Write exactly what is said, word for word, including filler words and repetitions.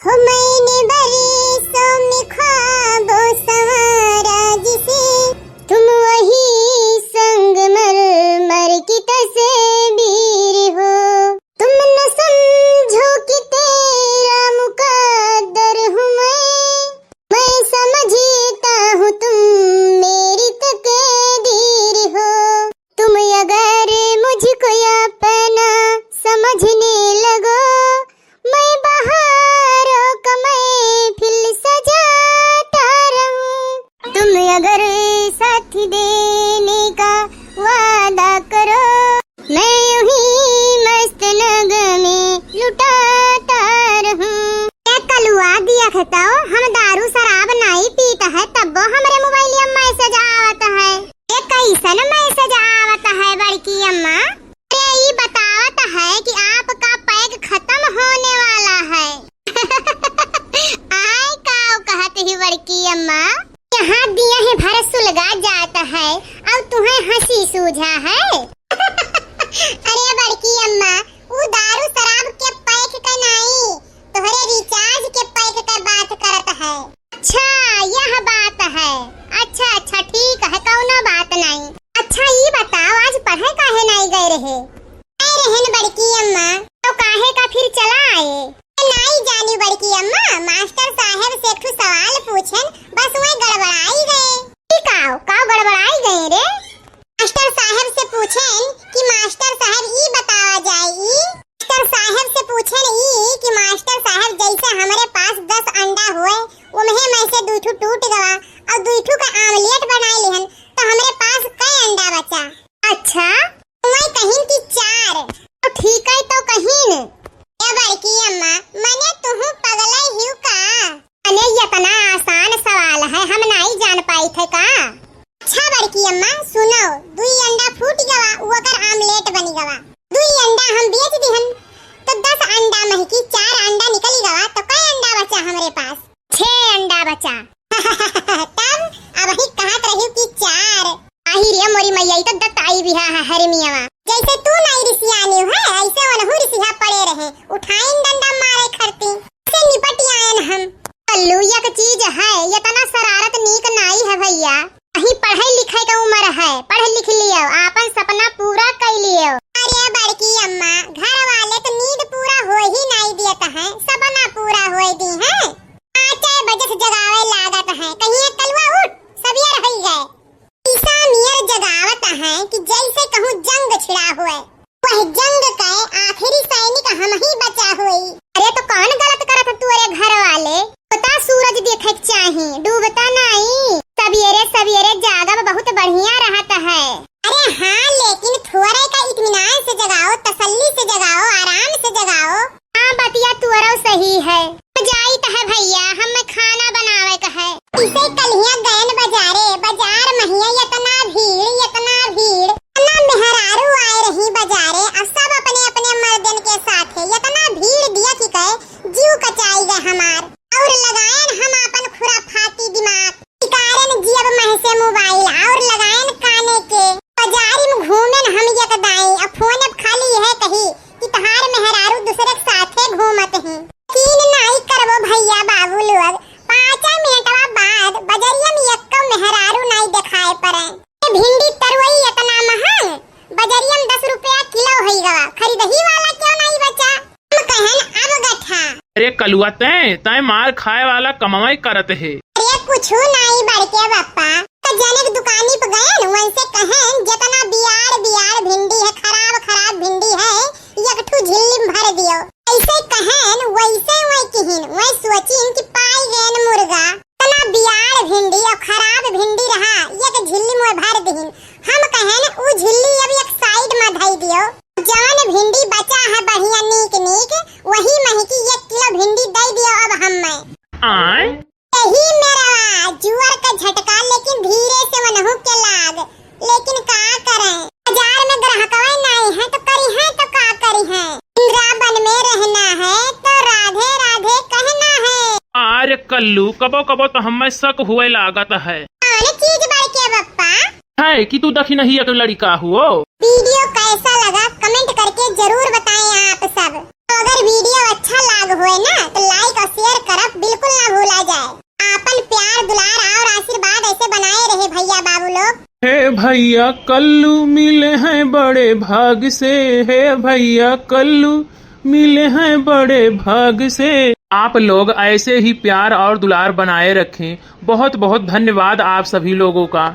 हो मैंने बरसों में ख्वाबों संवारा जिसे, तुम वही संगमरमर की तस्वीर हो। तुम न समझो कि तेरा मुकद्दर हूँ मैं, मैं समझता हूँ तुम मेरी तकदीर हो। तुम अगर मुझको अपना समझने लगो, मैं बहारों का महफिल सजाता रहूं। तुम अगर साथ देने का वादा करो, मैं यूं ही मस्त नगमे लुटाता रहूं। ए कलुआ, दिया खेताओ, हम दारू शराब नाई पीत है, तब्बो हमरे मोबाइलिया में मैसेज आवत है। ए कैसन मैसेज आवत है बड़की अम्मा? अरे, ई बतावत है कि आपका पैक खत्म होने वाला है। आय काव कहत ही बड़की अम्मा? यहाँ दिया है भर सुलगा जात है, अब तुम्हें हंसी सूझा है। अरे बड़की अम्मा, ऊ दारू शराब के पैक के नाई, तोहरे रिचार्ज के पैक के बात करत है। अच्छा, यह बात है। अच्छा, अच्छा, ठीक है, कौनो बात नहीं। अच्छा, ई बताओ, आज पढ़े काहे नहीं गए रहे? गए रहन बड़की अम्मा। तो काहे का फिर चला आए? नाई जानी बड़की अम्मा, मास्टर साहेब से एक ठो सवाल पूछन, बस वही गड़बड़ाई गए। ई काव, काव गड़बड़ाई गए रे? मास्टर साहेब से पूछेन कि मास्टर साहेब ई बतावा जाए ई, मास्टर साहेब से पूछेन ई कि मास्टर साहेब जैसे हमरे पास दस अंडा हुए, उम्हे में से दुई ठू टूट गवा और दुई ठू का आमलेट बनाए लिहन, तो हमरे पास कै अंडा बचा? अच्छा। मैं कहिन कि चार। तो ठीक है तो कहिन। ए बड़की अम्मा, मने तुहू पगले हिउ का? अने, इतना आसान सवाल है, हम नाई जान पाई थे का? अच्छा बड़की अम्मा, सुनो, दुई अंडा फूट गवा, ओकर आमलेट बनी गवा। दुई अंडा हम बेच दिहन, तो दस अंडा महकी चार अंडा निकली गवा, तो कै अंडा बचा हमरे पास? छह अंडा बचा। तब अब ही कहत रही कि चार। आही रे मोरी मैया, ई तो दत्ताई बिहा है हरमियावा। जैसे तू नाई रिसियानी है, ऐसे वनहु रिसिहा पड़े रहे, उठाइन डंडा मारे खरती। से निपट आयन हम। कल्लू, एक चीज है, इतना शरारत नीक नाई है भैया। अही पढ़े लिखे के उम्र है, पढ़ लिख लियो, आपन सपना पूरा कर लियो। अरे बड़की अम्मा, घर वाले तो नींद पूरा हो ही नाई दियत है, सपना पूरा होए दी है। पाँचे बजे से जगावे लागत है, कहिए कलुआ उठ, सबियर होई गए। ईसा नियर जगावत है कि जैसे कहूँ जंग छिड़ा हुए। वह जंग के आखिरी सैनिक हम ही बचा हुई। अरे तो कौन गलत करत है तू, अरे घर वाले? उगता सूरज देखे के चाही, डूबता नाई। सवेरे सवेरे जागब बहुत बढ़िया रहत है। अरे हाँ, लेकिन थोड़े का इत्मीनान से जगाओ, तसल्ली से जगाओ, आराम से जगाओ। हाँ, बतिया तुअरौ सही है। जाइत है भैया, हमें खाना बनावे का है। इसे कलिया गयन बजारे, बजार महिया इतना भीड़, इतना भीड़। इतना मेहरारू आए रही बजारे, अब सब अपने अपने मर्दन के साथ है। इतना भीड़ दिया कि कहे जीव कचाई गए हमार। और लगायन हम अपन खुराफाती दिमाग। निकारन जियब मह से मोबाइल और लगायन काने के। बजारी में घूमेन हम एक दाई, अब फोन अब खाली यह कही कि तहार मेहरारू दूसरे के साथे घूमत ही। यकीन नाई करबो भैया बाबू लोग, पाँच मिनटवा बाद बजरिया में एक्को मेहरारू नाई देखाए पड़े। ये भिंडी तरुई इतना महंग, बजरिया में दस रुपया किलो होई गवा, खरीदही वाला क्यों नाई बचा? हम कहन अब गठा। अरे कलुआ, तैं, तैं मार खाए वाला कमवाई करत है। अरे कुछु नाई बड़के बप्पा, तो जने के दुकानी पे गए न, वैसे कहें जितना बियाड़ बियाड़ भिंडी है, खराब खराब भिंडी है, एक ठू झिल्ली में भर दियो। ऐसे कहें वैसे वही किहिन, वही सोचिन कि पाई गए न मुर्गा। इतना बियाड़ भिंडी और खराब भिंडी रहा, एक झिल्ली में भर दिहिन। हम कहें उ झिल्ली अब एक साइड में धई दियो। जवन भिंडी बचा है बढ़िया नीक नीक, वही महकी एक किलो भिंडी दे दियो अब हम्मे। आय? यही मेरा जुअर का झटका, लेकिन धीरे से वनहु के लाग। लेकिन का करें, बाजार में ग्राहकवे नाई है तो करी है तो का करी है। वृंदावन में रहना है तो राधे राधे कहना है। अरे कल्लू, कबो कबो तो हमें शक हुए लागत है। कौन चीज बड़के बप्पा? है कि तू दखिनही एक लड़िका हुओ। वीडियो कैसा लगा, कमेंट करके जरूर बताएं आप सब। तो अगर वीडियो अच्छा लाग होए ना, तो लाइक और शेयर भैया बाबू लोग। हे भैया कल्लू मिले हैं बड़े भाग से, हे भैया कल्लू मिले हैं बड़े भाग से। आप लोग ऐसे ही प्यार और दुलार बनाए रखें। बहुत बहुत धन्यवाद आप सभी लोगों का।